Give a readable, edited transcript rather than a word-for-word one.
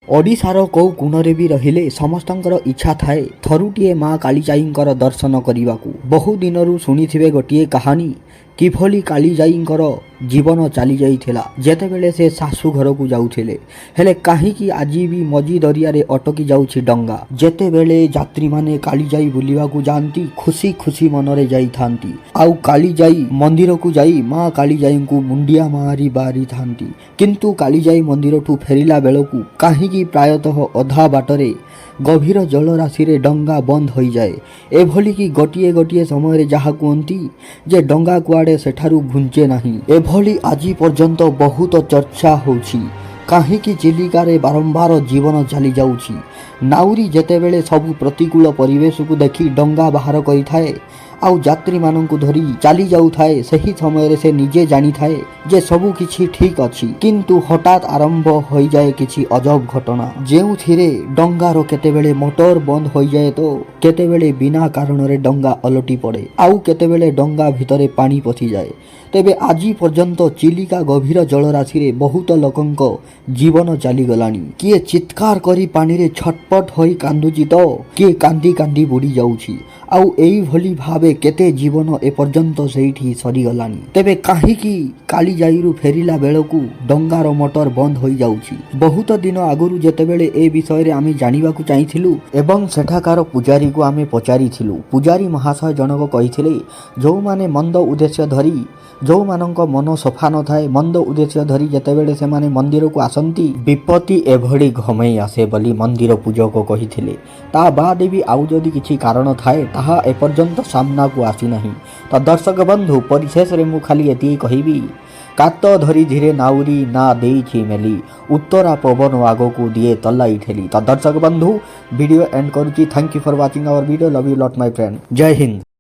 ଓଡ଼ିଶାର କେଉଁ କୋଣରେ ବି ରହିଲେ ସମସ୍ତଙ୍କର ଇଚ୍ଛା ଥାଏ ଥରୁଟିଏ ମା କାଳିଜାଇଙ୍କର ଦର୍ଶନ କରିବାକୁ। ବହୁ ଦିନରୁ ଶୁଣିଥିବେ ଗୋଟିଏ କାହାଣୀ, କିଭଳି କାଳିଜାଇଙ୍କର ଜୀବନ ଚାଲିଯାଇଥିଲା ଯେତେବେଳେ ସେ ଶାଶୁ ଘରକୁ ଯାଉଥିଲେ। ହେଲେ କାହିଁକି ଆଜି ବି ମଝି ଦରିଆରେ ଅଟକି ଯାଉଛି ଡଙ୍ଗା? ଯେତେବେଳେ ଯାତ୍ରୀମାନେ କାଳିଜାଇ ବୁଲିବାକୁ ଯାଆନ୍ତି, ଖୁସି ଖୁସି ମନରେ ଯାଇଥାନ୍ତି ଆଉ କାଳିଜାଇ ମନ୍ଦିରକୁ ଯାଇ ମା କାଳିଜାଇଙ୍କୁ ମୁଣ୍ଡିଆ ମାରି ବାରିଥାନ୍ତି। କିନ୍ତୁ କାଳିଜାଇ ମନ୍ଦିରଠୁ ଫେରିଲା ବେଳକୁ କାହିଁକି ପ୍ରାୟତଃ ଅଧା ବାଟରେ ଗଭୀର ଜଳରାଶିରେ ଡଙ୍ଗା ବନ୍ଦ ହୋଇଯାଏ? ଏଭଳିକି ଗୋଟିଏ ଗୋଟିଏ ସମୟରେ ଯାହା କୁହନ୍ତି ଯେ ଡଙ୍ଗା କୁଆଡ଼େ ସେଠାରୁ ଘୁଞ୍ଚେ ନାହିଁ। ଏଭଳି ଆଜି ପର୍ଯ୍ୟନ୍ତ ବହୁତ ଚର୍ଚ୍ଚା ହେଉଛି, କାହିଁକି ଚିଲିକାରେ ବାରମ୍ବାର ଜୀବନ ଚାଲିଯାଉଛି? ନାଉରୀ ଯେତେବେଳେ ସବୁ ପ୍ରତିକୂଳ ପରିବେଶକୁ ଦେଖି ଡଙ୍ଗା ବାହାର କରିଥାଏ ଆଉ ଯାତ୍ରୀମାନଙ୍କୁ ଧରି ଚାଲି ଯାଉଥାଏ, ସେହି ସମୟରେ ସେ ନିଜେ ଜାଣିଥାଏ ଯେ ସବୁ କିଛି ଠିକ୍ ଅଛି। କିନ୍ତୁ ହଠାତ୍ ଆରମ୍ଭ ହୋଇଯାଏ କିଛି ଅଜବ ଘଟଣା, ଯେଉଁଥିରେ ଡଙ୍ଗାର କେତେବେଳେ ମୋଟର ବନ୍ଦ ହୋଇଯାଏ ତ କେତେବେଳେ ବିନା କାରଣରେ ଡଙ୍ଗା ଓଲଟି ପଡ଼େ, ଆଉ କେତେବେଳେ ଡଙ୍ଗା ଭିତରେ ପାଣି ପଶିଯାଏ। ତେବେ ଆଜି ପର୍ଯ୍ୟନ୍ତ ଚିଲିକା ଗଭୀର ଜଳରାଶିରେ ବହୁତ ଲୋକଙ୍କ ଜୀବନ ଚାଲିଗଲାଣି। କିଏ ଚିତ୍କାର କରି ପାଣିରେ ଛଟପଟ ହୋଇ କାନ୍ଦୁଛି ତ କିଏ କାନ୍ଦି କାନ୍ଦି ବୁଡ଼ି ଯାଉଛି। ଆଉ ଏଇଭଳି ଭାବେ କେତେ ଜୀବନ ଏପର୍ଯ୍ୟନ୍ତ ସେଇଠି ସରିଗଲାଣି। ତେବେ କାହିଁକି କାଳିଜାଇରୁ ଫେରିଲା ବେଳକୁ ଡଙ୍ଗାର ମୋଟର ବନ୍ଦ ହୋଇଯାଉଛି? ବହୁତ ଦିନ ଆଗରୁ ଯେତେବେଳେ ଏ ବିଷୟରେ ଆମେ ଜାଣିବାକୁ ଚାହିଁଥିଲୁ ଏବଂ ସେଠାକାର ପୂଜାରୀକୁ ଆମେ ପଚାରିଥିଲୁ, ପୂଜାରୀ ମହାଶୟ ଜଣକ କହିଥିଲେ, ଯେଉଁମାନେ ମନ୍ଦ ଉଦ୍ଦେଶ୍ୟ ଧରି, ଯେଉଁମାନଙ୍କ ମନ ସଫା ନଥାଏ, ମନ୍ଦ ଉଦ୍ଦେଶ୍ୟ ଧରି ଯେତେବେଳେ ସେମାନେ ମନ୍ଦିରକୁ ଆସନ୍ତି, ବିପତ୍ତି ଏଭଳି ଘନେଇ ଆସେ ବୋଲି ମନ୍ଦିର ପୂଜକ କହିଥିଲେ। ତା ବାଦ ବି ଆଉ ଯଦି କିଛି କାରଣ ଥାଏ, ତାହା ଏପର୍ଯ୍ୟନ୍ତ ସାମ୍ନାକୁ ଆସିନାହିଁ। ତ ଦର୍ଶକ ବନ୍ଧୁ, ପରିଶେଷରେ ମୁଁ ଖାଲି ଏତିକି କହିବି, କାତ ଧରି ଧୀରେ ନାଉରୀ ନା ଦେଇଛି ମେଲି, ଉତ୍ତରା ପବନ ଆଗକୁ ଦିଏ ତଲାଇ ଠେଲି। ତ ଦର୍ଶକ ବନ୍ଧୁ, ଭିଡ଼ିଓ ଏଣ୍ଡ କରୁଛି। Thank you for watching our video. Love you lot, my friend. Jay Hind.